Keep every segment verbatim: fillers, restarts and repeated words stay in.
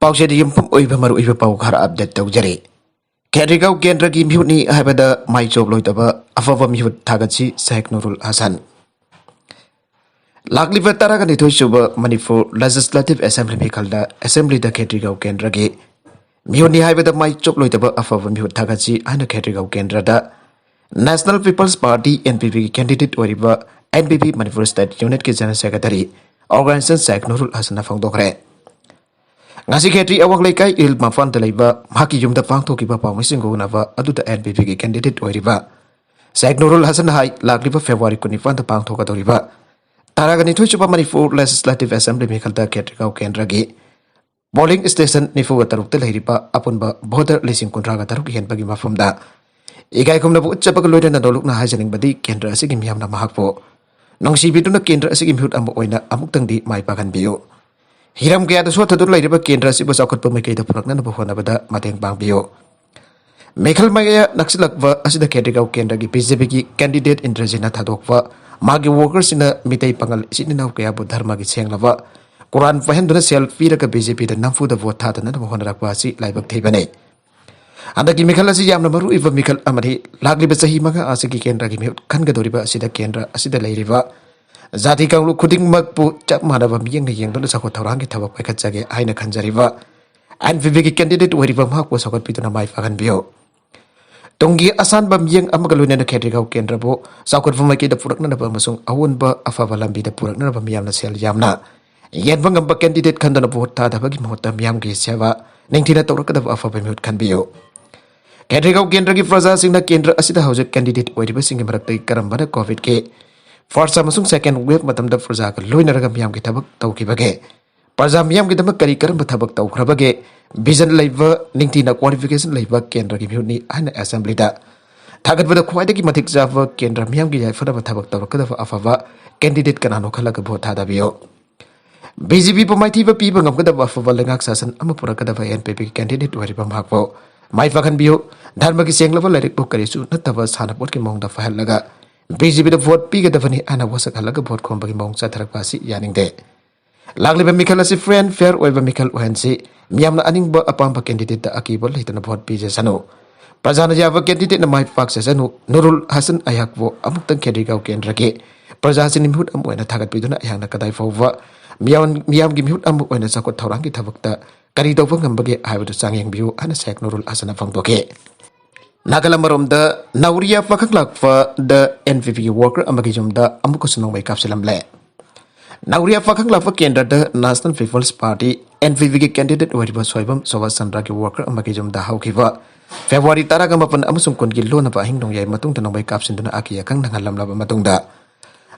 ꯄꯥꯎꯆꯦꯗ ꯌꯨꯝꯐꯝ ꯑꯣꯏꯕ ꯃꯔꯨꯑꯣꯏꯕ ꯄꯥꯎ ꯈꯔ ꯑꯞꯗꯦꯠ ꯇꯧꯖꯔꯤ꯫ ꯈꯦꯇ꯭ꯔꯤꯒꯥꯎ ꯀꯦꯟꯗ꯭ꯔꯒꯤ ꯃꯤꯍꯨꯠꯅꯤ ꯍꯥꯏꯕꯗ ꯃꯥꯏ ꯆꯣꯞꯂꯣꯏꯗꯕ ꯑꯐꯕ ꯃꯤꯍꯨꯠ ꯊꯥꯒꯠꯁꯤ ꯁꯦꯈ ꯅꯨꯔꯨꯜ ꯍꯁꯟ꯫ ꯂꯥꯛꯂꯤꯕ ꯇꯔꯥꯒ ꯅꯤꯊꯣꯏ ꯁꯨꯕ ꯃꯅꯤꯄꯨꯔ ꯂꯦꯖꯤꯁꯂꯦꯇꯤꯚ ꯑꯦꯁꯦꯝꯕ꯭ꯂꯤ ꯃꯤꯈꯜꯗ ꯑꯦꯁꯦꯝꯕ꯭ꯂꯤꯗ ꯈꯦꯇ꯭ꯔꯤꯒꯥꯎ ꯀꯦꯟꯗ꯭ꯔꯒꯤ ꯃꯤꯍꯨꯠꯅꯤ ꯍꯥꯏꯕꯗ ꯃꯥꯏ ꯆꯣꯞꯂꯣꯏꯗꯕ ꯑꯐꯕ ꯃꯤꯍꯨꯠ ꯊꯥꯒꯠꯁꯤ ꯍꯥꯏꯅ ꯈꯦꯇ꯭ꯔꯤꯒꯥꯎ ꯀꯦꯟꯗ꯭ꯔꯗ ꯅꯦꯁꯅꯦꯜ ꯄꯤꯄꯜꯁ ꯄꯥꯔꯇꯤ, NPP ꯒꯤ ꯀꯦꯟꯗꯤꯗꯦꯠ ꯑꯣꯏꯔꯤꯕ NPP ꯃꯅꯤꯄꯨꯔ ꯁ꯭ꯇꯦꯠ ꯌꯨꯅꯤꯠꯀꯤ general secretary, organisation Sheikh Nurul ꯍꯁꯟꯅ ꯐꯣꯡꯗꯣꯛꯈ꯭ꯔꯦ꯫ ꯉꯁꯤ ꯈꯦꯇ꯭ꯔꯤ ꯑꯋꯥꯡ ꯂꯩꯀꯥꯏ ꯏꯔꯤꯜ ꯃꯄꯥꯟꯗ ꯂꯩꯕ ꯃꯍꯥꯛꯀꯤ ꯌꯨꯝꯗ ꯄꯥꯡꯊꯣꯛꯈꯤꯕ ꯄꯥꯎꯃꯤꯁꯤꯡꯒ ꯎꯅꯕ ꯑꯗꯨꯗ NPP ꯒꯤ ꯀꯦꯟꯗꯤꯗꯦꯠ ꯑꯣꯏꯔꯤꯕ ꯁꯦꯈ ꯅꯨꯔꯨꯜ ꯍꯁꯟꯅ ꯍꯥꯏ, ꯂꯥꯛꯂꯤꯕ ꯐꯦꯕ꯭ꯔꯨꯋꯥꯔꯤ ꯀꯨꯟꯅꯤꯄꯥꯟꯗ ꯄꯥꯡꯊꯣꯛꯀꯗꯧꯔꯤꯕ ꯇꯔꯥꯒ ꯅꯤꯊꯣꯏ ꯁꯨꯕ ꯃꯅꯤꯄꯨꯔ ꯂꯦꯖꯤꯁꯂꯦꯇꯤꯚ ꯑꯦꯁꯦꯝꯕ꯭ꯂꯤ ꯃꯤꯈꯜꯗ ꯈꯦꯇ꯭ꯔꯤꯒꯥꯎ ꯀꯦꯟꯗ꯭ꯔꯒꯤ ꯄꯣꯂꯤꯡ ꯁ꯭ꯇꯦꯁꯟ ꯅꯤꯐꯨꯒ ꯇꯔꯨꯛꯇ ꯂꯩꯔꯤꯕ ꯑꯄꯨꯟꯕ ꯚꯣꯇꯔ ꯂꯤꯁꯤꯡ ꯀꯨꯟꯊ꯭ꯔꯥꯒ ꯇꯔꯨꯛ ꯍꯦꯟꯕꯒꯤ ꯃꯐꯝꯗ ꯏꯀꯥꯏ ꯈꯨꯝꯅꯕ ꯎꯠꯆꯕꯒ ꯂꯣꯏꯅꯅ ꯅꯣꯂꯨꯛꯅ ꯍꯥꯏꯖꯅꯤꯡꯕꯗꯤ ꯀꯦꯟꯗ꯭ꯔ ꯑꯁꯤꯒꯤ ꯃꯤꯌꯥꯝꯅ ꯃꯍꯥꯛꯄꯨ ꯅꯨꯡꯁꯤꯕꯤꯗꯨꯅ ꯀꯦꯟꯗ꯭ꯔ ꯑꯁꯤꯒꯤ ꯃꯤꯍꯨꯠ ꯑꯃ ꯑꯣꯏꯅ ꯑꯃꯨꯛꯇꯪꯗꯤ ꯃꯥꯏ ꯄꯥꯛꯍꯟꯕꯤꯌꯨ꯫ ꯍꯤꯔꯝ ꯀꯌꯥꯗ ꯁꯣꯠꯊꯗꯨꯅ ꯂꯩꯔꯤꯕ ꯀꯦꯟꯗ꯭ꯔ ꯑꯁꯤꯕꯨ ꯆꯥꯎꯈꯠꯄ ꯃꯥꯏꯀꯩꯗ ꯄꯨꯔꯛꯅꯅꯕ ꯍꯣꯠꯅꯕꯗ ꯃꯇꯦꯡ ꯄꯥꯡꯕꯤꯌꯨ꯫ ꯃꯤꯈꯜ ꯃꯌꯥ ꯅꯛꯁꯤꯜꯂꯛꯄ ꯑꯁꯤꯗ ꯈꯦꯇ꯭ꯔꯤꯒꯥꯎ ꯀꯦꯟꯗ꯭ꯔꯒꯤ BJP ꯒꯤ ꯀꯦꯟꯗꯤꯗꯦꯠ ꯏꯟꯗ꯭ꯔꯖꯤꯠꯅ ꯊꯥꯗꯣꯛꯄ ꯃꯥꯒꯤ ꯋꯥꯔꯀꯔꯁꯤꯡꯅ ꯃꯤꯇꯩ ꯄꯥꯉꯜ ꯏꯆꯤꯟ ꯏꯅꯥꯎ ꯀꯌꯥꯕꯨ ꯙꯔꯃꯒꯤ ꯁꯦꯡꯂꯕ ꯀꯨꯔꯥꯟ ꯄꯥꯏꯍꯟꯗꯨꯅ ꯁꯦꯜ ꯄꯤꯔꯒ BJP ꯗ ꯅꯝꯐꯨꯗ ꯚꯣꯠ ꯊꯥꯗꯅꯕ ꯍꯣꯠꯅꯔꯛꯄ ꯑꯁꯤ ꯂꯥꯏꯕꯛ ꯊꯤꯕꯅꯤ꯫ ꯍꯟꯗꯛꯀꯤ ꯃꯤꯈꯜ ꯑꯁꯤ ꯌꯥꯝꯅ ꯃꯔꯨꯑꯣꯏꯕ ꯃꯤꯈꯜ ꯑꯃꯅꯤ꯫ ꯂꯥꯛꯂꯤꯕ ꯆꯍꯤ ꯃꯉꯥ ꯑꯁꯤꯒꯤ ꯀꯦꯟꯗ꯭ꯔꯒꯤ ꯃꯤꯍꯨꯠ ꯈꯟꯒꯗꯧꯔꯤꯕ ꯑꯁꯤꯗ ꯀꯦꯟꯗ꯭ꯔ ꯑꯁꯤꯗ ꯂꯩꯔꯤꯕ ꯖꯥꯇꯤ ꯀꯥꯡꯂꯨꯞ ꯈꯨꯗꯤꯡꯃꯛꯄꯨ ꯆꯞ ꯃꯥꯟꯅꯕ ꯃꯤꯠꯌꯦꯡꯅ ꯌꯦꯡꯗꯨꯅ ꯆꯥꯎꯈꯠ ꯊꯧꯔꯥꯡꯒꯤ ꯊꯕꯛ ꯄꯥꯏꯈꯠꯆꯒꯦ ꯍꯥꯏꯅ ꯈꯟꯖꯔꯤꯕ NPP ꯒꯤ ꯀꯦꯟꯗꯤꯗꯦꯠ ꯑꯣꯏꯔꯤꯕ ꯃꯍꯥꯛꯄꯨ ꯆꯥꯎꯈꯠꯄꯤꯗꯨꯅ ꯃꯥꯏ ꯄꯥꯛꯍꯟꯕꯤꯌꯨ꯫ ꯇꯨꯡꯒꯤ ꯑꯁꯥꯟꯕ ꯃꯤꯠꯌꯦꯡ ꯑꯃꯒ ꯂꯣꯏꯅꯅ ꯈꯦꯇ꯭ꯔꯤꯒꯥꯎ ꯀꯦꯟꯗ꯭ꯔꯕꯨ ꯆꯥꯎꯈꯠꯄ ꯃꯥꯏꯀꯩꯗ ꯄꯨꯔꯛꯅꯅꯕ ꯑꯃꯁꯨꯡ ꯑꯑꯣꯟꯕ ꯑꯐꯕ ꯂꯝꯕꯤꯗ ꯄꯨꯔꯛꯅꯅꯕ ꯃꯤꯌꯥꯝꯅ ꯁꯦꯜ ꯌꯥꯝꯅ ꯌꯦꯟꯕ ꯉꯝꯕ ꯀꯦꯟꯗꯤꯗꯦꯠ ꯈꯟꯗꯨꯅ ꯚꯣꯠ ꯊꯥꯗꯕꯒꯤ ꯃꯍꯨꯠꯇ ꯃꯤꯌꯥꯝꯒꯤ ꯁꯦꯕꯥ ꯅꯤꯡꯊꯤꯅ ꯇꯧꯔꯛꯀꯗꯕ ꯑꯐꯕ ꯃꯤꯍꯨꯠ ꯈꯟꯕꯤꯌꯨ꯫ ꯈꯦꯇ꯭ꯔꯤꯒꯥꯎ ꯀꯦꯟꯗ꯭ꯔꯒꯤ ꯄ꯭ꯔꯖꯥꯁꯤꯡꯅ ꯀꯦꯟꯗ꯭ꯔ ꯑꯁꯤꯗ ꯍꯧꯖꯤꯛ ꯀꯦꯟꯗꯤꯗꯦꯠ ꯑꯣꯏꯔꯤꯕꯁꯤꯡꯒꯤ ꯃꯔꯛꯇꯒꯤ ꯀꯔꯝꯕꯅ ꯀꯣꯚꯤꯗꯀꯤ ꯐꯥꯔꯁ ꯑꯃꯁꯨꯡ ꯁꯦꯀꯦꯟ ꯋꯦꯕ ꯃꯇꯝꯗ ꯄ꯭ꯔꯖꯥꯒ ꯂꯣꯏꯅꯔꯒ ꯃꯤꯌꯥꯝꯒꯤ ꯊꯕꯛ ꯇꯧꯈꯤꯕꯒꯦ? ꯄ꯭ꯔꯖꯥ ꯃꯤꯌꯥꯝꯒꯤꯗꯃꯛ ꯀꯔꯤ ꯀꯔꯝꯕ ꯊꯕꯛ ꯇꯧꯈ꯭ꯔꯕꯒꯦ? ꯚꯤꯖꯟ ꯂꯩꯕ, ꯅꯤꯡꯊꯤꯅ ꯀ꯭ꯋꯥꯂꯤꯐꯤꯀꯦꯁꯟ ꯂꯩꯕ ꯀꯦꯟꯗ꯭ꯔꯒꯤ ꯃꯤꯍꯨꯠꯅꯤ ꯍꯥꯏꯅ ꯑꯦꯁꯦꯝꯕ꯭ꯂꯤꯗ ꯊꯥꯒꯠꯄꯗ ꯈ꯭ꯋꯥꯏꯗꯒꯤ ꯃꯇꯤꯛ ꯆꯥꯕ ꯀꯦꯟꯗ꯭ꯔ ꯃꯤꯌꯥꯝꯒꯤ ꯌꯥꯏꯐꯅꯕ ꯊꯕꯛ ꯇꯧꯔꯛꯀꯗꯕ ꯑꯐꯕ ꯀꯦꯟꯗꯤꯗꯦꯠ ꯀꯅꯥꯅꯣ ꯈꯜꯂꯒ ꯚꯣꯠ ꯊꯥꯗꯕꯤꯌꯨ꯫ BJP ꯕꯨ ꯃꯥꯏꯊꯤꯕ ꯄꯤꯕ ꯉꯝꯒꯗꯕ ꯑꯐꯕ ꯂꯩꯉꯥꯛ ꯁꯥꯁꯟ ꯑꯃ ꯄꯨꯔꯛꯀꯗꯕ NPP ꯒꯤ ꯀꯦꯟꯗꯤꯗꯦꯠ ꯑꯣꯏꯔꯤꯕ ꯃꯍꯥꯛꯄꯨ ꯃꯥꯏ ꯄꯥꯛꯍꯟꯕꯤꯌꯨ꯫ ꯙꯔꯃꯒꯤ ꯁꯦꯡꯂꯕ ꯂꯥꯏꯔꯤꯛꯄꯨ ꯀꯔꯤꯁꯨ ꯅꯠꯇꯕ ꯁꯥꯟꯅꯄꯣꯠꯀꯤ ꯃꯑꯣꯡꯗ ꯐꯍꯜꯂꯒ BJP ꯗ ꯚꯣꯠ ꯄꯤꯒꯗꯕꯅꯤ ꯍꯥꯏꯅ ꯋꯥꯁꯛꯍꯜꯂꯒ ꯚꯣꯠ ꯈꯣꯝꯕꯒꯤ ꯃꯑꯣꯡ ꯆꯠꯊꯔꯛꯄ ꯑꯁꯤ ꯌꯥꯅꯤꯡꯗꯦ꯫ ꯂꯥꯛꯂꯤꯕ ꯃꯤꯈꯜ ꯑꯁꯤ ꯐ꯭ꯔꯤ ꯑꯦꯟ ꯐꯤꯌꯔ ꯑꯣꯏꯕ ꯃꯤꯈꯜ ꯑꯣꯏꯍꯟꯁꯤ꯫ ꯃꯤꯌꯥꯝꯅ ꯑꯅꯤꯡꯕ ꯑꯄꯥꯝꯕ candidate ꯇ ꯑꯀꯤꯕ ꯂꯩꯇꯅ vote ꯄꯤꯖꯁꯅꯨ꯫ ꯄ꯭ꯔꯖꯥꯅ ꯌꯥꯕ candidate ꯅ ꯃꯥꯏ ꯄꯥꯛꯆꯁꯅꯨ꯫ ꯅꯨꯔꯨꯜ ꯍꯁꯟ ꯑꯩꯍꯥꯛꯄꯨ ꯑꯃꯨꯛꯇꯪ ꯈꯦꯗ꯭ꯔꯤꯒꯥꯎ ꯀꯦꯟꯗ꯭ꯔꯒꯤ ꯄ꯭ꯔꯖꯥꯁꯤꯡꯒꯤ ꯃꯤꯍꯨꯠ ꯑꯃ ꯑꯣꯏꯅ ꯊꯥꯒꯠꯄꯤꯗꯨꯅ ꯑꯩꯍꯥꯛꯅ ꯀꯗꯥꯏ ꯐꯥꯎꯕ ꯃꯤꯌꯥꯝ-, ꯃꯤꯌꯥꯝꯒꯤ ꯃꯤꯍꯨꯠ ꯑꯃ ꯑꯣꯏꯅ ꯆꯥꯎꯈꯠ ꯊꯧꯔꯥꯡꯒꯤ ꯊꯕꯛꯇ ꯀꯔꯤ ꯇꯧꯕ ꯉꯝꯕꯒꯦ ꯍꯥꯏꯕꯗꯨ ꯆꯥꯡ ꯌꯦꯡꯕꯤꯌꯨ ꯍꯥꯏꯅ ꯁꯦꯈ ꯅꯨꯔꯨꯜ ꯍꯁꯟꯅ ꯐꯣꯡꯗꯣꯛꯈꯤ꯫ ꯅꯥꯀꯜ ꯑꯃꯔꯣꯝꯗ, ꯅꯥꯎꯔꯤꯌꯥ ꯄꯥꯈꯪ ꯂꯥꯛꯄꯗ N P P ꯒꯤ worker ꯑꯃꯒꯤ ꯌꯨꯝꯗ ꯑꯃꯨꯛꯀꯁꯨ ꯅꯣꯡꯃꯩ ꯀꯥꯞꯁꯤꯜꯂꯝꯂꯦ꯫ ꯅꯥꯎꯔꯤꯌꯥ ꯄꯥꯈꯪ ꯂꯥꯛꯄ ꯀꯦꯟꯗ꯭ꯔꯗ National People's Party, N P P ꯒꯤ candidate ꯑꯣꯏꯔꯤꯕ ꯁꯣꯏꯕꯝ ꯁꯣꯚꯥꯁ ꯆꯟꯗ꯭ꯔꯒꯤ worker ꯑꯃꯒꯤ ꯌꯨꯝꯗ ꯍꯧꯈꯤꯕ February ꯇꯔꯥꯒ ꯃꯥꯄꯟ ꯑꯃꯁꯨꯡ ꯀꯨꯟꯒꯤ ꯂꯣꯟꯅꯕ ꯑꯍꯤꯡ ꯅꯣꯡꯌꯥꯏ ꯃꯇꯨꯡꯗ ꯅꯣꯡꯃꯩ ꯀꯥꯞꯁꯤꯟꯗꯨꯅ ꯑꯀꯤ ꯑꯈꯪ ꯅꯪꯍꯜꯂꯝꯂꯕ ꯃꯇꯨꯡꯗ,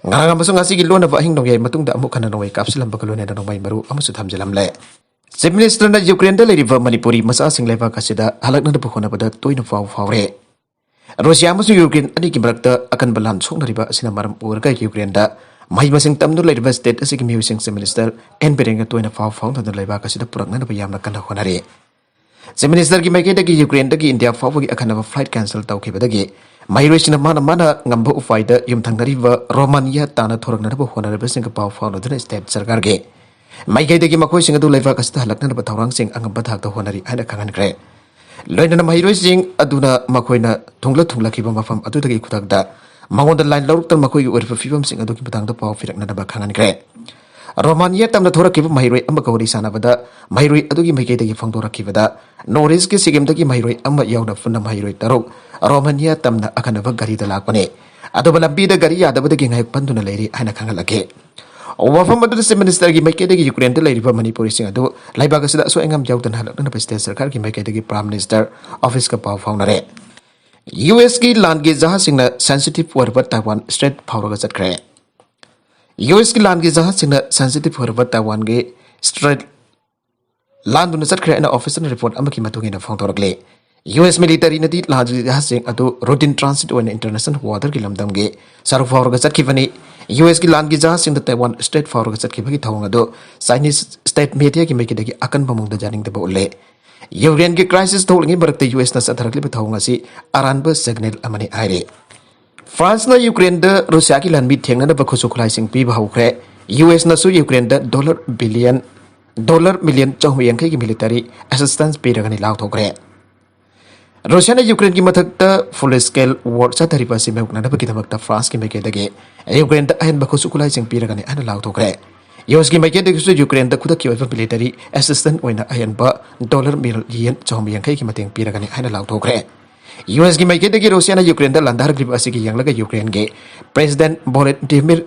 ꯉꯔꯥꯡ ꯑꯃꯁꯨꯡ ꯉꯁꯤꯒꯤ ꯂꯣꯟꯅꯕ ꯑꯍꯤꯡ ꯅꯣꯡꯌꯥꯏ ꯃꯇꯨꯡꯗ ꯑꯃꯨꯛ ꯍꯟꯅ ꯅꯣꯡꯃꯩ ꯀꯥꯞꯁꯤꯜꯂꯝꯕꯒ ꯂꯣꯏꯅꯅ ꯅꯣꯡꯃꯩ ꯃꯔꯨ ꯑꯃꯁꯨ ꯊꯝꯖꯤꯜꯂꯝꯂꯦ꯫ Chief Minister ꯅ ꯌꯨꯀ꯭ꯔꯦꯟꯗ ꯂꯩꯔꯤꯕ ꯃꯅꯤꯄꯨꯔꯤ ꯃꯆꯥꯁꯤꯡ ꯂꯩꯕꯥꯛ ꯑꯁꯤꯗ ꯍꯜꯂꯛꯅꯅꯕ ꯍꯣꯠꯅꯕꯗ ꯇꯣꯏꯅ ꯐꯥꯎ ꯐꯥꯎꯔꯦ꯫ ꯔꯨꯁꯤꯌꯥ ꯑꯃꯁꯨꯡ ꯌꯨꯀ꯭ꯔꯦꯟ ꯑꯅꯤꯒꯤ ꯃꯔꯛꯇ ꯑꯀꯟꯕ ꯂꯥꯟ ꯁꯣꯛꯅꯔꯤꯕ ꯑꯁꯤꯅ ꯃꯔꯝ ꯑꯣꯏꯔꯒ ꯌꯨꯀ꯭ꯔꯦꯟꯗ ꯃꯍꯩ ꯃꯁꯤꯡ ꯇꯝꯗꯨꯅ ꯂꯩꯔꯤꯕ state ꯑꯁꯤꯒꯤ ꯃꯤꯑꯣꯏꯁꯤꯡ Chief Minister ꯑꯦꯟ ꯕꯤꯔꯦꯟꯒ ꯇꯣꯏꯅ ꯐꯥꯎ ꯐꯥꯎꯅꯗꯨꯅ ꯂꯩꯕꯥꯛ ꯑꯁꯤꯗ ꯄꯨꯔꯛꯅꯅꯕ ꯌꯥꯝꯅ ꯀꯟꯅ ꯍꯣꯠꯅꯔꯤ꯫ Chief Minister ꯒꯤ ꯃꯥꯏꯀꯩꯗꯒꯤ ꯌꯨꯀ꯭ꯔꯦꯟꯗꯒꯤ ꯏꯟꯗꯤꯌꯥ ꯐꯥꯎꯕꯒꯤ ꯑꯀꯟꯅꯕ flight cancel ꯇꯧꯈꯤꯕꯗꯒꯤ ꯃꯍꯩꯔꯣꯏꯁꯤꯡꯅ ꯃꯥꯅ ꯃꯥꯅ ꯉꯝꯕ ꯎꯄꯥꯏꯗ ꯌꯨꯝꯊꯪꯅꯔꯤꯕ ꯔꯣꯃꯥꯅꯤꯌꯥ ꯇꯥꯟꯅ ꯊꯣꯔꯛꯅꯅꯕ ꯍꯣꯠꯅꯔꯤꯕꯁꯤꯡꯒ ꯄꯥꯎ ꯐꯥꯎꯅꯗꯨꯅ state ꯁꯔꯀꯥꯔꯒꯤ ꯃꯥꯏꯀꯩꯗꯒꯤ ꯃꯈꯣꯏꯁꯤꯡ ꯑꯗꯨ ꯂꯩꯕꯥꯛ ꯑꯁꯤꯗ ꯍꯜꯂꯛꯅꯅꯕ ꯊꯧꯔꯥꯡꯁꯤꯡ ꯑꯉꯝꯕ ꯊꯥꯛꯇ ꯍꯣꯠꯅꯔꯤ ꯍꯥꯏꯅ ꯈꯪꯍꯟꯈ꯭ꯔꯦ꯫ ꯂꯣꯏꯅꯅ ꯃꯍꯩꯔꯣꯏꯁꯤꯡ ꯑꯗꯨꯅ ꯃꯈꯣꯏꯅ ꯊꯨꯡꯂ ꯊꯨꯡꯂꯛꯈꯤꯕ ꯃꯐꯝ ꯑꯗꯨꯗꯒꯤ ꯈꯨꯗꯛꯇ ꯃꯉꯣꯟꯗ line ꯂꯧꯔꯛꯇꯨꯅ ꯃꯈꯣꯏꯒꯤ ꯑꯣꯏꯔꯤꯕ ꯐꯤꯕꯝꯁꯤꯡ ꯑꯗꯨꯒꯤ ꯃꯇꯥꯡꯗ ꯄꯥꯎ ꯄꯤꯔꯛꯅꯅꯕ ꯈꯪꯍꯟꯈ꯭ꯔꯦ꯫ ꯔꯣꯃꯥꯅꯤꯌꯥ ꯇꯝꯅ ꯊꯣꯔꯛꯈꯤꯕ ꯃꯍꯩꯔꯣꯏ ꯑꯃꯒ ꯋꯥꯔꯤ ꯁꯥꯟꯅꯕꯗ ꯃꯍꯩꯔꯣꯏ ꯑꯗꯨꯒꯤ ꯃꯥꯏꯀꯩꯗꯒꯤ ꯐꯣꯡꯗꯣꯔꯛꯈꯤꯕꯗ, North East ꯀꯤ ꯁꯤꯛꯀꯤꯝꯗꯒꯤ ꯃꯍꯩꯔꯣꯏ ꯑꯃ ꯌꯥꯎꯅ ꯄꯨꯟꯅ ꯃꯍꯩꯔꯣꯏ ꯇꯔꯨꯛ ꯔꯣꯃꯥꯅꯤꯌꯥ ꯇꯝꯅ ꯑꯈꯟꯅꯕ ꯒꯥꯔꯤꯗ ꯂꯥꯛꯄꯅꯤ꯫ ꯑꯗꯨꯕꯨ ꯂꯝꯕꯤꯗ ꯒꯥꯔꯤ ꯌꯥꯗꯕꯗꯒꯤ ꯉꯥꯏꯍꯥꯛ ꯄꯟꯗꯨꯅ ꯂꯩꯔꯤ ꯍꯥꯏꯅ ꯈꯪꯍꯜꯂꯛꯈꯤ꯫ ꯋꯥꯐꯝ ꯑꯗꯨꯗ Chief Minister ꯒꯤ ꯃꯥꯏꯀꯩꯗꯒꯤ ꯌꯨꯀ꯭ꯔꯦꯟꯗ ꯂꯩꯔꯤꯕ ꯃꯅꯤꯄꯨꯔꯤꯁꯤꯡ ꯑꯗꯨ ꯂꯩꯕꯥꯛ ꯑꯁꯤꯗ ꯑꯁꯣꯏ ꯑꯉꯥꯝ ꯌꯥꯎꯗꯅ ꯍꯜꯂꯛꯅꯅꯕ state ꯁꯔꯀꯥꯔꯒꯤ ꯃꯥꯏꯀꯩꯗꯒꯤ Prime Minister office ꯀ ꯄꯥꯎ ꯐꯥꯎꯅꯔꯦ꯫ ꯌꯨ ꯑꯦꯁ ꯀꯤ ꯂꯥꯟꯒꯤ ꯖꯍꯥꯖꯁꯤꯡꯅ sensitive ꯑꯣꯏꯔꯕ Taiwan Strait ꯐꯥꯎꯔꯒ ꯆꯠꯈ꯭ꯔꯦ꯫ ꯌꯨ ꯑꯦꯁ ꯀꯤ ꯂꯥꯟꯒꯤ ꯖꯍꯥꯖꯁꯤꯡꯅ sensitive ꯑꯣꯏꯔꯕ Taiwan ꯒꯤ Strait ꯂꯥꯟꯗꯨꯅ ꯆꯠꯈ꯭ꯔꯦ ꯍꯥꯏꯅ official report ꯑꯃꯒꯤ ꯃꯇꯨꯡ ꯏꯟꯅ ꯐꯣꯡꯗꯣꯔꯛꯂꯤ꯫ ꯌꯨ ꯑꯦꯁ military ꯅꯗꯤ ꯂꯥꯟꯒꯤ ꯖꯍꯥꯖꯁꯤꯡ ꯑꯗꯨ routine transit ꯑꯣꯏꯅ international water ꯒꯤ ꯂꯝꯗꯝꯒꯤ ꯁꯔꯨꯛ ꯐꯥꯎꯔꯒ ꯆꯠꯈꯤꯕꯅꯤ꯫ ꯌꯨ ꯑꯦꯁ ꯀꯤ ꯂꯥꯟꯒꯤ ꯖꯍꯥꯖꯁꯤꯡꯗ Taiwan Strait ꯐꯥꯎꯔꯒ ꯆꯠꯈꯤꯕꯒꯤ ꯊꯧꯑꯣꯡ ꯑꯗꯨ Chinese state media ꯒꯤ ꯃꯥꯏꯀꯩꯗꯒꯤ ꯑꯀꯟꯕ ꯃꯑꯣꯡꯗ ꯌꯥꯅꯤꯡꯗꯕ ꯎꯠꯂꯦ꯫ ꯌꯨꯀ꯭ꯔꯦꯟꯒꯤ crisis ꯊꯣꯛꯂꯤꯉꯩ ꯃꯔꯛꯇ ꯌꯨ ꯑꯦꯁꯅ ꯆꯠꯊꯔꯛꯂꯤꯕ ꯊꯧꯑꯣꯡ ꯑꯁꯤ ꯑꯔꯥꯟꯕ signal ꯑꯃꯅꯤ ꯍꯥꯏꯔꯤ꯫ ꯐ꯭ꯔꯥꯟꯁꯅ ꯌꯨꯀ꯭ꯔꯦꯟꯗ ꯔꯨꯁꯤꯌꯥꯒꯤ ꯂꯥꯟꯃꯤ ꯊꯦꯡꯅꯅꯕ ꯈꯨꯠꯁꯨ ꯈꯨꯠꯂꯥꯏꯁꯤꯡ ꯄꯤꯕ ꯍꯧꯈ꯭ꯔꯦ꯫ ꯌꯨ ꯑꯦꯁꯅꯁꯨ ꯌꯨꯀ꯭ꯔꯦꯟꯗ dollar billion ꯗꯣꯂꯔ ꯃꯤꯂꯤꯌꯟ ꯆꯍꯨꯝ ꯌꯥꯡꯈꯩꯒꯤ ꯃꯤꯂꯤꯇꯔꯤ ꯑꯦꯁꯤꯁꯇꯦꯟꯁ ꯄꯤꯔꯒꯅꯤ ꯂꯥꯎꯊꯣꯛꯈ꯭ꯔꯦ꯫ ꯔꯨꯁꯤꯌꯥꯅ ꯌꯨꯀ꯭ꯔꯦꯟꯒꯤ ꯃꯊꯛꯇ ꯐꯨꯜ ꯁ꯭ꯀꯦꯜ ꯋꯥꯔ ꯆꯠꯊꯔꯤꯕ ꯑꯁꯤ ꯃꯥꯌꯣꯛꯅꯅꯕꯒꯤꯗꯃꯛꯇ ꯐ꯭ꯔꯥꯟꯁꯀꯤ ꯃꯥꯏꯀꯩꯗꯒꯤ ꯌꯨꯀ꯭ꯔꯦꯟꯗ ꯑꯍꯦꯟꯕ ꯈꯨꯠꯁꯨ ꯈꯨꯠꯂꯥꯏꯁꯤꯡ ꯄꯤꯔꯒꯅꯤ ꯍꯥꯏꯅ ꯂꯥꯎꯊꯣꯛꯈ꯭ꯔꯦ꯫ ꯌꯨ ꯑꯦꯁꯀꯤ ꯃꯥꯏꯀꯩꯗꯒꯤꯁꯨ ꯌꯨꯀ꯭ꯔꯦꯟꯗ ꯈꯨꯗꯛꯀꯤ ꯑꯣꯏꯕ ꯃꯤꯂꯤꯇꯔꯤ ꯑꯦꯁꯤꯁꯇꯦꯟꯁ ꯑꯣꯏꯅ ꯑꯍꯦꯟꯕ ꯗꯣꯂꯔ ꯃꯤꯂꯤꯌꯟ ꯆꯍꯨꯝ ꯌꯥꯡꯈꯩꯒꯤ ꯃꯇꯦꯡ ꯄꯤꯔꯒꯅꯤ ꯍꯥꯏꯅ ꯂꯥꯎꯊꯣꯛꯈ꯭ꯔꯦ꯫ ꯌꯨ ꯑꯦꯁꯀꯤ ꯃꯥꯏꯀꯩꯗꯒꯤ ꯔꯨꯁꯤꯌꯥꯅ ꯌꯨꯀ꯭ꯔꯦꯟꯗ ꯂꯥꯟꯗꯥꯔꯛꯂꯤꯕ ꯑꯁꯤꯒꯤ ꯌꯦꯡꯂꯒ ꯌꯨꯀ꯭ꯔꯦꯟꯒꯤ ꯄ꯭ꯔꯦꯁꯤꯗꯦꯟꯠ ꯚꯣꯂꯣꯗꯤꯃꯤꯔ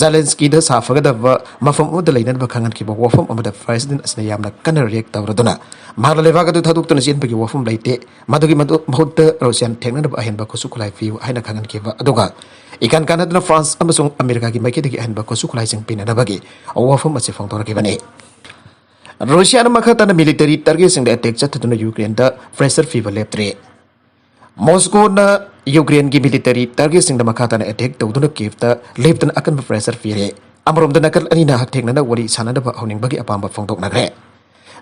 ꯖꯦꯂꯦꯟꯁꯀꯤꯗ ꯁꯥꯐꯒꯗꯕ ꯃꯐꯝ ꯑꯃꯗ ꯂꯩꯅꯅꯕ ꯈꯪꯍꯟꯈꯤꯕ ꯋꯥꯐꯝ ꯑꯃꯗ ꯄ꯭ꯔꯦꯁꯤꯗꯦꯟꯠ ꯑꯁꯤꯅ ꯌꯥꯝꯅ ꯀꯟꯅ ꯔꯤꯌꯦꯛ ꯇꯧꯔꯗꯨꯅ ꯃꯍꯥꯛꯅ ꯂꯩꯕꯥꯛ ꯑꯗꯨ ꯊꯥꯗꯣꯛꯇꯨꯅ ꯆꯦꯟꯕꯒꯤ ꯋꯥꯐꯝ ꯂꯩꯇꯦ, ꯃꯗꯨꯒꯤ ꯃꯗꯨ ꯃꯍꯨꯠꯇ ꯔꯨꯁꯤꯌꯥꯅ ꯊꯦꯡꯅꯅꯕ ꯑꯍꯦꯟꯕ ꯈꯨꯠꯁꯨ ꯈꯨꯠꯂꯥꯏ ꯄꯤꯌꯨ ꯍꯥꯏꯅ ꯈꯪꯍꯟꯈꯤꯕ ꯑꯗꯨꯒ ꯏꯀꯥꯟ ꯀꯥꯟꯅꯗꯅ ꯐ꯭ꯔꯥꯟꯁ ꯑꯃꯁꯨꯡ ꯑꯃꯦꯔꯤꯀꯥꯒꯤ ꯃꯥꯏꯀꯩꯗꯒꯤ ꯑꯍꯦꯟꯕ ꯈꯨꯠꯁꯨ ꯈꯨꯠꯂꯥꯏꯁꯤꯡ ꯄꯤꯅꯅꯕꯒꯤ ꯋꯥꯐꯝ ꯑꯁꯤ ꯐꯣꯡꯗꯣꯔꯛꯈꯤꯕꯅꯤ꯫ ꯔꯨꯁꯤꯌꯥꯅ ꯃꯈꯥ ꯇꯥꯅ ꯃꯤꯂꯤꯇꯔꯤ ꯇꯥꯔꯒꯦꯠꯁꯤꯡꯗ ꯑꯦꯇꯦꯛ ꯆꯠꯊꯗꯨꯅ ꯌꯨꯀ꯭ꯔꯦꯟꯗ ꯄ꯭ꯔꯦꯁꯔ ꯄꯤꯕ ꯂꯦꯞꯇ꯭ꯔꯤ꯫ ꯃꯣꯁꯀꯣꯅ ꯌꯨꯀ꯭ꯔꯦꯟꯒꯤ ꯃꯤꯂꯤꯇꯔꯤ ꯇꯥꯔꯒꯦꯠꯁꯤꯡꯗ ꯃꯈꯥ ꯇꯥꯅ ꯑꯦꯇꯦꯛ ꯇꯧꯗꯨꯅ ꯀꯤꯌꯦꯚꯇ ꯂꯦꯞꯇꯅ ꯑꯀꯟꯕ ꯄ꯭ꯔꯦꯁꯔ ꯄꯤꯔꯦ꯫ ꯑꯃꯔꯣꯝꯗ ꯅꯥꯀꯜ ꯑꯅꯤꯅ ꯍꯛꯊꯦꯡꯅꯅ ꯋꯥꯔꯤ ꯁꯥꯟꯅꯅꯕ ꯍꯧꯅꯤꯡꯕꯒꯤ ꯑꯄꯥꯝꯕ ꯐꯣꯡꯗꯣꯛꯅꯈ꯭ꯔꯦ꯫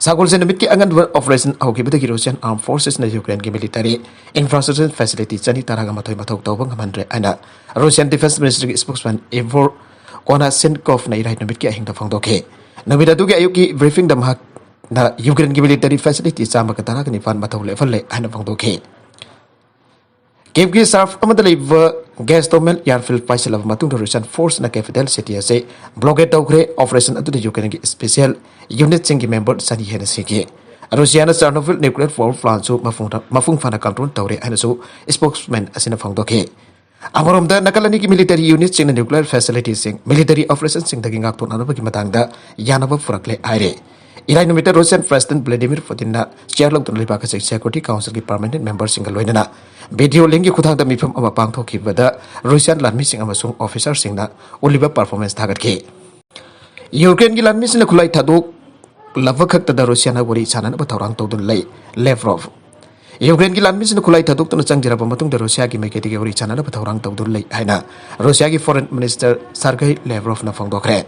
ꯁꯒꯣꯜꯁꯦꯟ ꯅꯨꯃꯤꯠꯀꯤ ꯑꯉꯟꯕ ꯑꯣꯄꯔꯦꯁꯟ ꯍꯧꯈꯤꯕꯗꯒꯤ ꯔꯨꯁꯤꯌꯥꯟ ꯑꯥꯔꯝ ꯐꯣꯔꯁꯦꯁꯅ ꯌꯨꯀ꯭ꯔꯦꯟꯒꯤ ꯃꯤꯂꯤꯇꯔꯤ ꯏꯟꯐ꯭ꯔꯥꯁ꯭ꯇ꯭ꯔꯛꯆꯔ ꯐꯦꯁꯤꯂꯤꯇꯤ ꯆꯅꯤ ꯇꯔꯥꯒ ꯃꯥꯊꯣꯏ ꯃꯊꯧ ꯇꯧꯕ ꯉꯝꯍꯟꯗ꯭ꯔꯦ ꯍꯥꯏꯅ ꯔꯨꯁꯤꯌꯥꯟ ꯗꯤꯐꯦꯟꯁ ꯃꯤꯅꯤꯁꯇ꯭ꯔꯤꯒꯤ ꯁ꯭ꯄꯣꯛꯁꯃꯦꯟ ꯏꯚꯣꯔ ꯀꯣꯅꯥꯁꯤꯟꯀꯣꯐꯅ ꯏꯔꯥꯏ ꯅꯨꯃꯤꯠꯀꯤ ꯑꯍꯤꯡꯗ ꯐꯣꯡꯗꯣꯛꯈꯤ꯫ ꯅꯨꯃꯤꯠ ꯑꯗꯨꯒꯤ ꯑꯌꯨꯛꯀꯤ ꯕ꯭ꯔꯤꯐꯤꯡꯗ ꯃꯍꯥꯛꯅ ꯌꯨꯀ꯭ꯔꯦꯟꯒꯤ ꯃꯤꯂꯤꯇꯔꯤ ꯐꯦꯁꯤꯂꯤꯇꯤ ꯆꯥꯝꯃꯒ ꯇꯔꯥꯒ ꯅꯤꯄꯥꯟ ꯃꯊꯧ ꯂꯦꯞꯍꯜꯂꯦ ꯍꯥꯏꯅ ꯐꯣꯡꯗꯣꯛꯈꯤ꯫ ꯀꯤꯌꯦꯚꯀꯤ ꯁꯔꯐ ꯑꯃꯗ ꯂꯩꯕ ꯒꯦꯁꯇꯣꯃꯦꯜ ꯑꯦꯌꯔꯐꯤꯜꯗ ꯄꯥꯏꯁꯤꯜꯂꯕ ꯃꯇꯨꯡꯗ ꯔꯨꯁꯤꯌꯥꯟ ꯐꯣꯔꯁꯅ ꯀꯦꯄꯤꯇꯦꯜ ꯁꯤꯇꯤ ꯑꯁꯤ ꯕ꯭ꯂꯣꯀꯦꯗ ꯇꯧꯈ꯭ꯔꯦ꯫ ꯑꯣꯄꯔꯦꯁꯟ ꯑꯗꯨꯗ ꯌꯨꯀ꯭ꯔꯦꯟꯒꯤ ꯁ꯭ꯄꯦꯁꯤꯌꯦꯜ ꯌꯨꯅꯤꯠꯁꯤꯡꯒꯤ ꯃꯦꯝꯕꯔ ꯆꯅꯤ ꯍꯦꯟꯅ ꯁꯤꯈꯤ꯫ ꯔꯨꯁꯤꯌꯥꯅ ꯆꯥꯔꯅꯣꯕꯤꯜ ꯅ꯭ꯌꯨꯀ꯭ꯂꯤꯌꯔ ꯄꯥꯋꯔ ꯄ꯭ꯂꯥꯟꯠꯁꯨ ꯃꯄꯨꯡ ꯃꯄꯨꯡ ꯐꯥꯅ ꯀꯟꯇ꯭ꯔꯣꯜ ꯇꯧꯔꯦ ꯍꯥꯏꯅꯁꯨ ꯁ꯭ꯄꯣꯛꯁꯃꯦꯟ ꯑꯁꯤꯅ ꯐꯣꯡꯗꯣꯛꯈꯤ꯫ ꯑꯃꯔꯣꯝꯗ ꯅꯥꯀꯜ ꯑꯅꯤꯒꯤ ꯃꯤꯂꯤꯇꯔꯤ ꯌꯨꯅꯤꯠꯁꯤꯡꯅ ꯅ꯭ꯌꯨꯀ꯭ꯂꯤꯌꯔ ꯐꯦꯁꯤꯂꯤꯇꯤꯁꯤꯡ ꯃꯤꯂꯤꯇꯔꯤ ꯑꯣꯄꯔꯦꯁꯟꯁꯤꯡꯗꯒꯤ ꯉꯥꯛꯊꯣꯛꯅꯅꯕꯒꯤ ꯃꯇꯥꯡꯗ ꯌꯥꯅꯕ ꯄꯨꯔꯛꯂꯦ ꯍꯥꯏꯔꯦ꯫ ꯏꯔꯥꯏ ꯅꯨꯃꯤꯠꯇ ꯔꯨꯁꯤꯌꯥꯟ ꯄ꯭ꯔꯦꯁꯤꯗꯦꯟꯠ ꯚ꯭ꯂꯥꯗꯤꯃꯤꯔ ꯄꯨꯇꯤꯟꯅ ꯆꯤꯌꯥꯔ ꯂꯧꯗꯨꯅ ꯂꯩꯕꯥꯛ ꯑꯁꯤꯒꯤ ꯁꯦꯀ꯭ꯌꯨꯔꯤꯇꯤ ꯀꯥꯎꯟꯁꯤꯜꯒꯤ ꯄꯔꯃꯅꯦꯟꯠ ꯃꯦꯝꯕꯔꯁꯤꯡꯒ ꯂꯣꯏꯅꯅ ꯚꯤꯗꯤꯑꯣ ꯂꯤꯡꯛꯀꯤ ꯈꯨꯠꯊꯥꯡꯗ ꯃꯤꯐꯝ ꯑꯃ ꯄꯥꯡꯊꯣꯛꯈꯤꯕꯗ ꯔꯨꯁꯤꯌꯥꯟ ꯂꯥꯟꯃꯤꯁꯤꯡ ꯑꯃꯁꯨꯡ ꯑꯣꯐꯤꯁꯥꯔꯁꯤꯡꯅ ꯎꯠꯂꯤꯕ ꯄꯔꯐꯣꯔꯃꯦꯟꯁ ꯊꯥꯒꯠꯈꯤ꯫ ꯌꯨꯀ꯭ꯔꯦꯟꯒꯤ ꯂꯥꯟꯃꯤꯁꯤꯡꯅ ꯈꯨꯠꯂꯥꯏ ꯊꯥꯗꯣꯛꯂꯕ ꯈꯛꯇꯗ ꯔꯨꯁꯤꯌꯥꯅ ꯋꯥꯔꯤ ꯁꯥꯟꯅꯅꯕ ꯊꯧꯔꯥꯡ ꯇꯧꯗꯨꯅ ꯂꯩ, ꯂꯦꯚ꯭ꯔꯣꯚ꯫ ꯌꯨꯀ꯭ꯔꯦꯟꯒꯤ ꯂꯥꯟꯃꯤꯁꯤꯡꯅ ꯈꯨꯠꯂꯥꯏ ꯊꯥꯗꯣꯛꯇꯨꯅ ꯆꯪꯖꯔꯕ ꯃꯇꯨꯡꯗ ꯔꯨꯁꯤꯌꯥꯒꯤ ꯃꯥꯏꯀꯩꯗꯒꯤ ꯋꯥꯔꯤ ꯁꯥꯟꯅꯅꯕ ꯊꯧꯔꯥꯡ ꯇꯧꯗꯨꯅ ꯂꯩ ꯍꯥꯏꯅ ꯔꯨꯁꯤꯌꯥꯒꯤ ꯐꯣꯔꯦꯟ ꯃꯤꯅꯤꯁꯇꯔ ꯁꯥꯔꯒꯩ ꯂꯦꯚ꯭ꯔꯣꯚꯅ ꯐꯣꯡꯗꯣꯛꯈ꯭ꯔꯦ꯫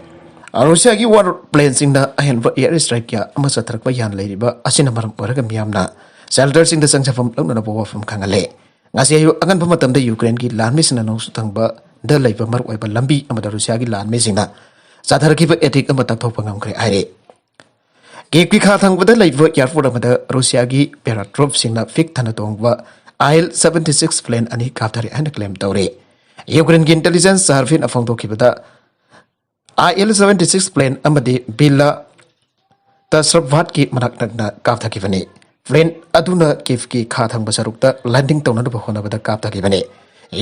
ꯔꯨꯁꯤꯌꯥꯒꯤ ꯋꯥꯔ ꯄ꯭ꯂꯦꯟꯁꯤꯡꯅ ꯑꯍꯦꯟꯕ ꯑꯦꯌꯔ ꯁ꯭ꯇ꯭ꯔꯥꯏꯛ ꯀꯌꯥ ꯑꯃ ꯆꯠꯊꯔꯛꯄ ꯌꯥꯅ ꯂꯩꯔꯤꯕ ꯑꯁꯤꯅ ꯃꯔꯝ ꯑꯣꯏꯔꯒ ꯃꯤꯌꯥꯝꯅ ꯁꯦꯜꯇꯔꯁꯤꯡꯗ ꯆꯪꯖꯐꯝ ꯂꯧꯅꯅꯕ ꯋꯥꯐꯝ ꯈꯪꯍꯜꯂꯦ꯫ ꯉꯁꯤ ꯑꯌꯨꯛ ꯑꯉꯟꯕ ꯃꯇꯝꯗ ꯌꯨꯀ꯭ꯔꯦꯟꯒꯤ ꯂꯥꯟꯃꯤꯁꯤꯡꯅ ꯅꯣꯡꯆꯨꯞ ꯊꯪꯕꯗ ꯂꯩꯕ ꯃꯔꯨꯑꯣꯏꯕ ꯂꯝꯕꯤ ꯑꯃꯗ ꯔꯨꯁꯤꯌꯥꯒꯤ ꯂꯥꯟꯃꯤꯁꯤꯡꯅ ꯆꯠꯊꯔꯛꯈꯤꯕ ꯑꯦꯇꯦꯛ ꯑꯃ ꯇꯛꯊꯣꯛꯄ ꯉꯝꯈ꯭ꯔꯦ ꯍꯥꯏꯔꯦ꯫ ꯀꯤꯞꯀꯤ ꯈꯥ ꯊꯪꯕꯗ ꯂꯩꯕ ꯑꯦꯌꯔꯄꯣꯔꯠ ꯑꯃꯗ ꯔꯨꯁꯤꯌꯥꯒꯤ ꯄꯦꯔꯥꯇ꯭ꯔꯨꯞꯁꯤꯡꯅ ꯐꯤꯛ ꯊꯅ ꯇꯣꯡꯕ ꯑꯥꯏ ꯑꯦꯜ ꯁꯕꯦꯟꯇꯤ ꯁꯤꯛꯁ ꯄ꯭ꯂꯦꯟ ꯑꯅꯤ ꯀꯥꯞꯊꯔꯦ ꯍꯥꯏꯅ ꯀ꯭ꯂꯦꯝ ꯇꯧꯔꯦ꯫ ꯌꯨꯀ꯭ꯔꯦꯟꯒꯤ ꯏꯟꯇꯦꯂꯤꯖꯦꯟꯁ ꯁꯥꯔꯚꯤꯁꯅ ꯐꯣꯡꯗꯣꯛꯈꯤꯕꯗ, ꯑꯥꯏ ꯑꯦꯜ ꯁꯕꯦꯟꯇꯤ ꯁꯤꯛꯁ ꯄ꯭ꯂꯦꯟ ꯑꯃꯗꯤ ꯕꯤꯂꯥ ꯇꯁꯔꯚꯥꯠꯀꯤ ꯃꯅꯥꯛ ꯅꯛꯅ ꯀꯥꯞꯊꯈꯤꯕꯅꯤ꯫ ꯄ꯭ꯂꯦꯟ ꯑꯗꯨꯅ ꯀꯤꯞꯀꯤ ꯈꯥ ꯊꯪꯕ ꯁꯔꯨꯛꯇ ꯂꯦꯟꯗꯤꯡ ꯇꯧꯅꯅꯕ ꯍꯣꯠꯅꯕꯗ ꯀꯥꯞꯊꯈꯤꯕꯅꯤ꯫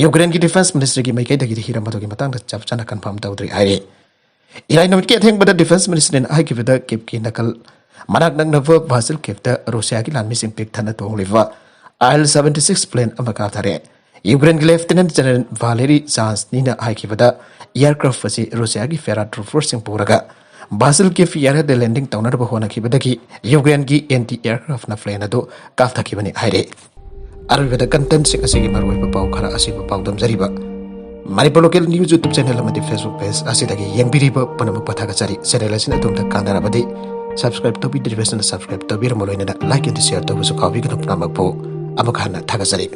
ꯌꯨꯀ꯭ꯔꯦꯟꯒꯤ ꯗꯤꯐꯦꯟꯁ ꯃꯤꯅꯤꯁꯇ꯭ꯔꯤꯒꯤ ꯃꯥꯏꯀꯩꯗꯒꯤꯗꯤ ꯍꯤꯔꯝ ꯑꯗꯨꯒꯤ ꯃꯇꯥꯡꯗ ꯆꯞ ꯆꯥꯅ ꯀꯟꯐꯥꯔꯝ ꯇꯧꯗ꯭ꯔꯤ ꯍꯥꯏꯔꯤ꯫ ꯏꯔꯥꯏ ꯅꯨꯃꯤꯠꯀꯤ ꯑꯊꯦꯡꯕꯗ ꯗꯤꯐꯦꯟꯁ ꯃꯤꯅꯤꯁꯇ꯭ꯔꯤꯅ ꯍꯥꯏꯈꯤꯕꯗ, ꯀꯤꯞꯀꯤ ꯅꯥꯀꯜ ꯃꯅꯥꯛ ꯅꯛꯅꯕ ꯕꯥꯁꯤꯜ ꯀꯤꯞꯇ ꯔꯨꯁꯤꯌꯥꯒꯤ ꯂꯥꯟꯃꯤꯁꯤꯡ ꯄꯤꯛ ꯊꯟꯅ ꯇꯣꯡꯂꯤꯕ ꯑꯥꯏ ꯑꯦꯜ ꯁꯕꯦꯟꯇꯤ ꯁꯤꯛꯁ ꯄ꯭ꯂꯦꯟ ꯑꯃ ꯀꯥꯞꯊꯔꯦ꯫ ꯌꯨꯀ꯭ꯔꯦꯟꯒꯤ ꯂꯦꯐꯇꯤꯅꯦꯟꯠ ꯖꯦꯅꯔꯦꯜ ꯚꯥꯂꯦꯔꯤ ꯖꯥꯟꯁꯅꯤꯅ ꯍꯥꯏꯈꯤꯕꯗ, ꯑꯦꯌꯔꯀ꯭ꯔꯥꯐ ꯑꯁꯤ ꯔꯨꯁꯤꯌꯥꯒꯤ ꯄꯦꯔꯥ ꯇ꯭ꯔꯨꯄꯔꯁꯤꯡ ꯄꯨꯔꯒ ꯕꯥꯁꯤꯜ ꯀꯤꯞ ꯑꯦꯌꯔꯗ ꯂꯦꯟꯗꯤꯡ ꯇꯧꯅꯅꯕ ꯍꯣꯠꯅꯈꯤꯕꯗꯒꯤ ꯌꯨꯀ꯭ꯔꯦꯟꯒꯤ ꯑꯦꯟꯇꯤ ꯑꯦꯌꯔꯀ꯭ꯔꯥꯐꯅ ꯄ꯭ꯂꯦꯟ ꯑꯗꯨ ꯀꯥꯞꯊꯈꯤꯕꯅꯤ ꯍꯥꯏꯔꯤ꯫ ꯑꯔꯣꯏꯕꯗ ꯀꯟꯇꯦꯟꯠꯁꯤꯡ ꯑꯁꯤꯒꯤ ꯃꯔꯨꯑꯣꯏꯕ ꯄꯥꯎ ꯈꯔ ꯑꯁꯤꯕꯨ ꯄꯥꯎꯗꯝꯖꯔꯤꯕ Manipur local news YouTube channel ꯑꯃꯗꯤ ꯐꯦꯁꯕꯨꯛ ꯄꯦꯖ ꯑꯁꯤꯗꯒꯤ ꯌꯦꯡꯕꯤꯔꯤꯕ ꯄꯨꯝꯅꯃꯛꯄꯨ ꯊꯥꯒꯠꯆꯔꯤ꯫ ꯆꯦꯅꯦꯜ ꯑꯁꯤꯅ ꯑꯗꯣꯝꯗ ꯀꯥꯟꯅꯔꯕꯗꯤ ꯁꯕꯁꯀ꯭ꯔꯥꯏꯕ ꯇꯧꯕꯤꯗ꯭ꯔꯤꯕꯁꯤꯡꯅ ꯁꯕꯁꯀ꯭ꯔꯥꯏꯕ ꯇꯧꯕꯤꯔꯝꯕ ꯂꯣꯏꯅꯅ ꯂꯥꯏꯛ ꯑꯃꯗꯤ ꯁꯤꯌꯔ ꯇꯧꯕꯁꯨ ꯀꯥꯎꯕꯤꯒꯅꯨ꯫ ꯄꯨꯝꯅꯃꯛꯄꯨ ꯑꯃꯨꯛ ꯍꯟꯅ ꯊꯥꯒꯠꯆꯔꯤ꯫